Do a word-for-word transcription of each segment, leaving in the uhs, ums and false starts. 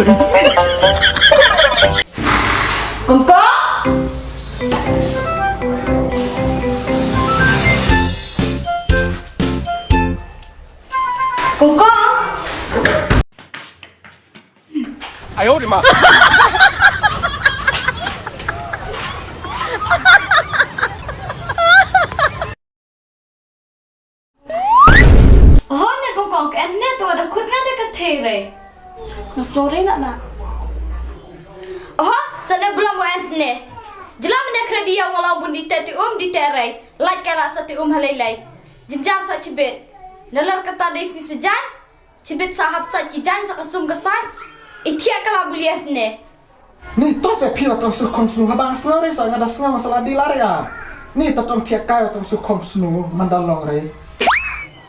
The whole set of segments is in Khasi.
Kongkong! Kongkong! Oho, ne Kongkong, ka en ne to da khut nga da ka thei re. Nga slow re na na. Oho, sa ne bula mo en ne. Jela mene khredi ya wala bun di te ti um di te re. Lait ka la sa ti um halei lei. Jinjar sa chibit. Nalar kata dei si sejan. Chibit sa hap sait ki jan sa ka sum ka sait. I thiah ka la buliah ne. Ni to se phi la tang sur khom snu haba nga sngew re sa nga da sngew ma sa la di la re ya. Ni ta tong thiah kai la tang sur khom snu man da long re.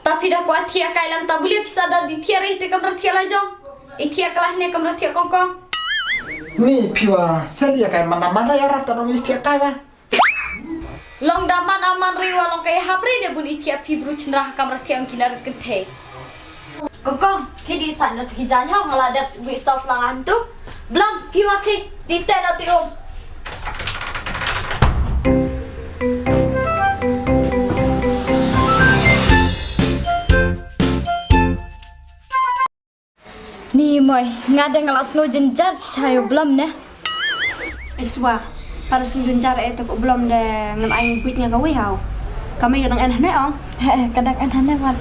Ta phi da kwa thiah kai lam ta buliah phi sa da di thiah re te kamra thiah la jong. I thiah ka la ne kamra thiah Kongkong. Ni phi wa se di ya kai man da man re ya ra ta dong i thiah kai wa. Long da man aman ri wa long kai hap ri ne bun i thiah phi bru chin ra kamra thiah ong ki na rit kynthei. Kongkong, khi di san na tu ki jan hau nga la dep wi sof la ngan tu. Blam, phi wa khi di te na ti um. Ni moi, nga dang la sngew jynjar shayo Blam ne. Iswa, para sngew jynjar e to ko Blam de ngan ai buit nga ka wi hau. Ka mei ka dang en hane ong. He, he, ka dang en hane wan.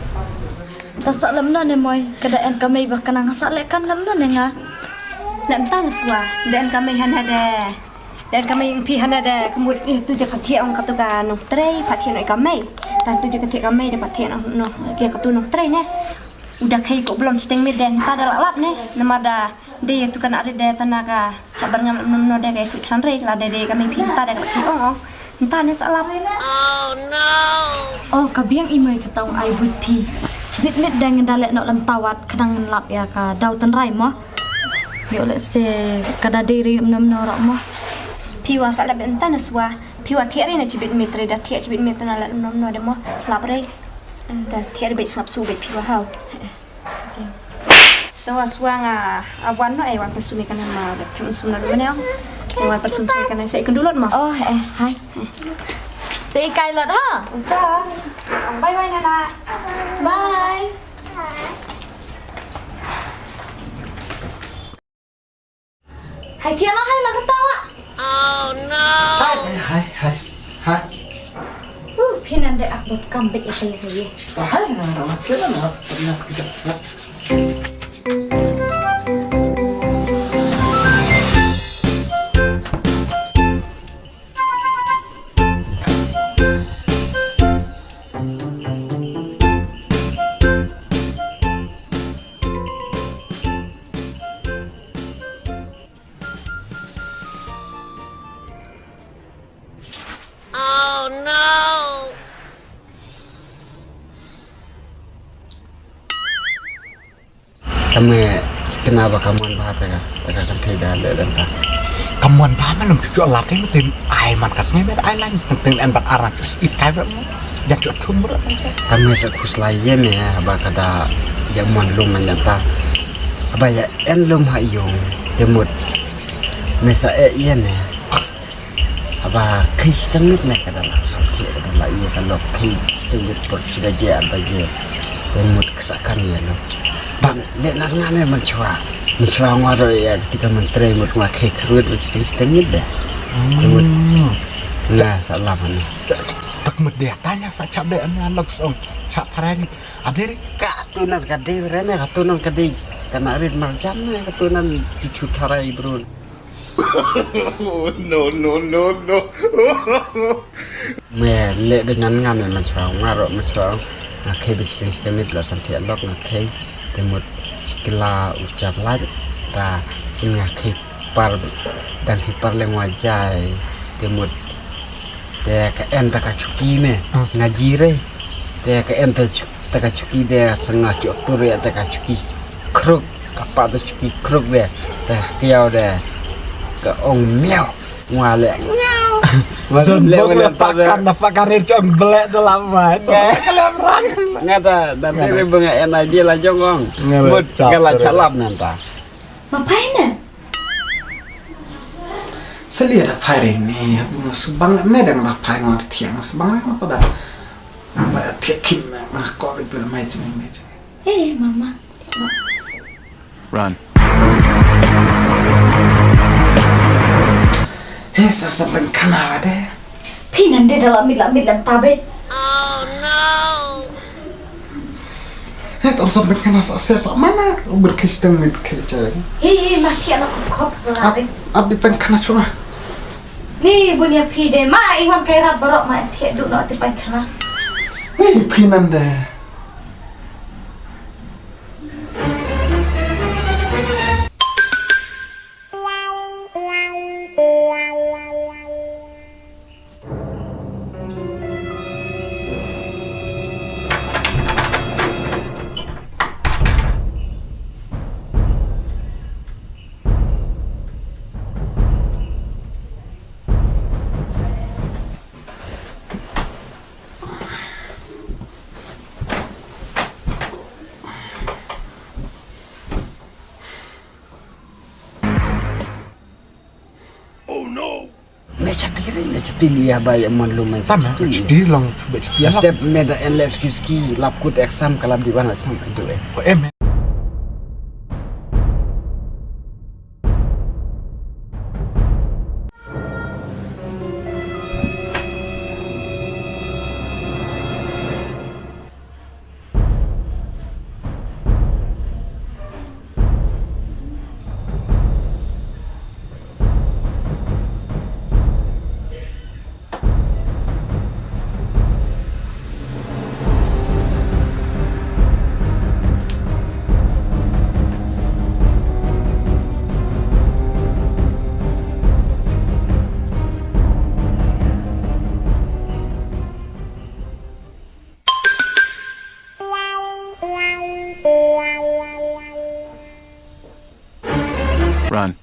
Ta sa lem no ne moi, ka dang en ka mei ba ka nang sa le kan lem no ne nga. Lem ta Iswa, dang en ka mei hane de. Dang en ka mei ing phi hane de, ka mut tu je ka thie ong ka tu ka nong trei, pa thie no ka mei. Tan tu je ka thie ka mei de pa thie no no, ke ka tu nong trei ne. Uda khei ko Blam chiteng mit de, ta da lap ne. Nama da de tu kana ri de tana ka chabar ngam nom no de ka tu chan re la de de ka mei phi ta de ka khei ong ong. Ta ne sa lap. Oh ka biang i moi ka tong ai but phi. Chimit mit de ngan da le no lam tawat ka dang lap ya ka dau tan rai mo. Yo le se ka da de ri nom no ro mo. Phi wa sa lap en ta ne swa. Phi wa thiah re ne chibit mit re da thiah chibit mit na la nom no de mo. Lap re. Da thiah re bit sngap su bit phi wa hau. Te wa swa nga a wan no e wan pynsum ïa kane ma da thang sum na lu ne ong. Te wan pynsum ïa kane sa i kyndu lut ma. Oh eh hai. Sa i kai lut ha. Bye bye nana. Bye. Hai thiah noh hai la ka tawa. Oh no. Hai hai hai hai. Uh, phi nan de ak bot kam bit ïa ka ïa ka ïa. Hai na na na kena na na kita. Tame kena ba ka mon bha ta ka, ta ka kan thei da le lem ka. Ka mon bha man lam chuchu lap te mutin ai man ka sngai met ai lan teng teng en ban aran chus it kai bra mo. Jan chu thum bra. Tame sa khuslai ye me ba ka da ya mon lum man lem ta. Ba ya en lum ha yong te mut. Me sa e ye ne. Haba khei shiteng minit me ka da la sam khei ka da la ïa ka lok khei shiteng minit por shi baje ar baje. Te mut ka sa kan ïa lok. Ban le nar nga me man chwa. Man chwa ngwa ro ïa ka tika man trei mut ngwa khei khrut ba shiteng shiteng minit be. Te mut nga sa la man. Tak mut de tanya sa chap de an lok song chap tharai ni. Adere ka tu nan ka de re me ka tu nan ka de. Kana rit marjan me ka tu nan ti chu tharai bro. No, no, no, no. Me le be nan nga me man chwa nga ro man chwa. Nga khei be chiteng chiteng mit la san thiah lok nga khei. Te mut chikla u chap lait ta sin nga khei par dan khei par le ngwa jai. Te mut te ka en ta ka chuki me nga jire. Te ka en ta chu ta ka chuki de sa nga chu tur ya ta ka chuki kruk ka pa ta chuki kruk de ta ka kiau de ka ong miau ngwa le. Don le bok le le ta be pakan na pakan ri chong ble de la mai to. Nga ta da te re bunga en idea la jong ong. Mut ka la chalap nan ta. Ma phai ne? Sa lia da phai re ne, hap nga shu bang ne dang da phai nga thiang shu bang re ma to da. Ba thiang kim nga ko bit bla mai jing mai jing. Eh, mama. Run. He sa sa ban khana de. Phi nan de da la mit la mit lam ta be. He tong sa ban khana sa se sa mana u ber khis tang mit khis chang. He he ma thiang na khop khop. Ap ap di ban khana chunga. Ni bun ya phi de ma i wan kai rap barok ma thiang du no ti ban khana. Ni phi nan de. Oh no! Me chakri re, me chakri liya ba ya man lo me Tam ya, chakri. Chakri long, chakri, chakri long. Step me da endless kiski, lap kut exam, kalap di wana sam itu eh. Oh, em. Run.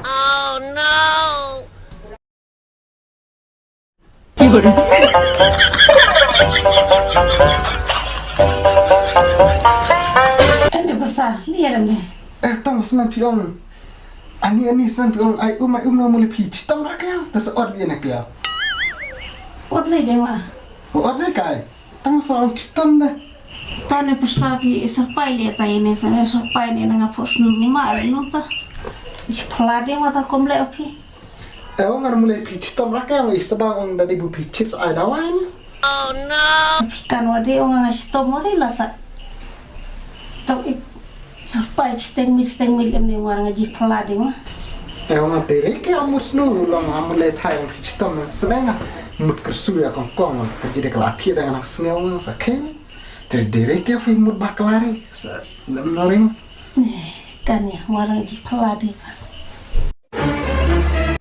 Oh no! Ande basa, liya ande. Eh, tang snan phi ong. Ani, ani snan phi ong, ai um, ai um na muli phi. Chitom ra kya, tas ot liya na kya. Ot le dewa. Ot le kai. Tang sa ong chitom da. Tane persa phi, eh, serpai liya ta ini, sane serpai ni nanga pos numa, no ta. Ji pala dewa ta komle phi. Eh, ong ngan mulai phi chitom ra ka ong i saba ong da dei bu phi chit sa ai dawai ni. Oh no. Phi kan wa dei ong nga chitom wa dei la sa. Tok i serpai chiteng mit chiteng mit lem ni war nga ji pala dei ma. Eh, ong nga dei re ke ong mut snu long nga mulai thai ong phi chitom na seneng nga mut kersu ya kong kong ka ji dei ka la thi da nga nak sngew nga sa khe ni. Dei re ke phi mut ba klari sa lem noring. Kan ya war nga ji pala dei ka.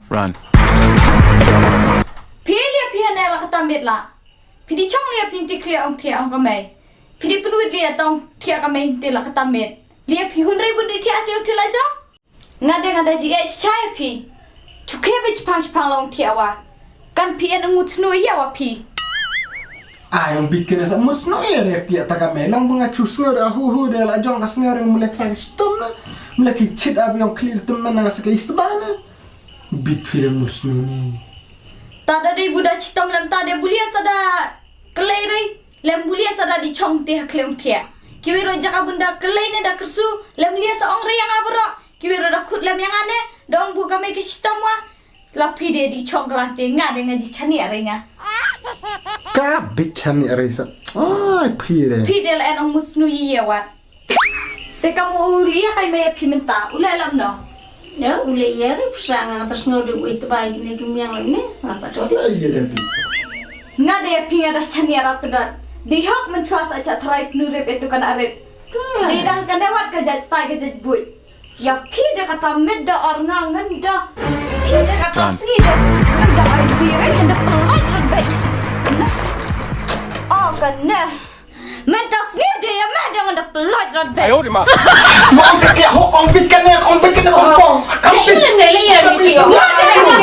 Run. Phi lia phi hane la kata met la. Phi di chong lia phi ti khlia ong thiah ong kamai. Phi di pynwit lia tong thiah kamai ti la kata met. Lia phi hun rei bun di thiah ti ong thiah la jong. Nga de nga da ji eh chai phi. Chuke phi chpang chpang la ong thiah wa. Kan phi en ngut snu ya wa phi. Ai ong bit kene sa mus no ya re pia ta ka me long bunga chu sngew da hu hu de la jong ka sngew re mule tra ki stum na. Mule ki chit abi ong clear tum na nga sa ka isba na. Bit phi re mus no ni. Ta da dei buda chitom lem ta de bulia sa da kelei rei lem bulia sa da di chong te ha klem thia. Ki wei ro jaka bunda kelei ne da kersu lem lia sa ong rei yang abro. Ki wei ro da khut lem yang ane da ong bu ka me ki chitom wa. La phi de di chong klan te nga de nga ji chani are nga. Ka bit chani are sa. Ai phi de. Phi de la en ong mus nu yi ya wat. Se kam u lia kai me phi mynta u le lam no. Ya u le ya re psa nga ta sngew de u itbai kine ki miang lam ne. Nga sa chot. Ai ya de phi. Nga de phi nga da chani ara pedat. Di hok men chwa sa cha tharai snu rep itu kan arit. Di dang kan dawat ka jat stai ka jat buit. Ya phi de kata mit da or nga ngan da. Phi de kata sngi de ngan da ai phi re ngan da pelai kan bet. Nah. Oh kan ne. Men ta sngi de ya me de ngan da pelai kan bet. Ayo di ma. Mo ong ke ho ong bit kan ne ong bit kan ne ong pong. Kan bit. Kan ne le ya ni ki. Ya de ngan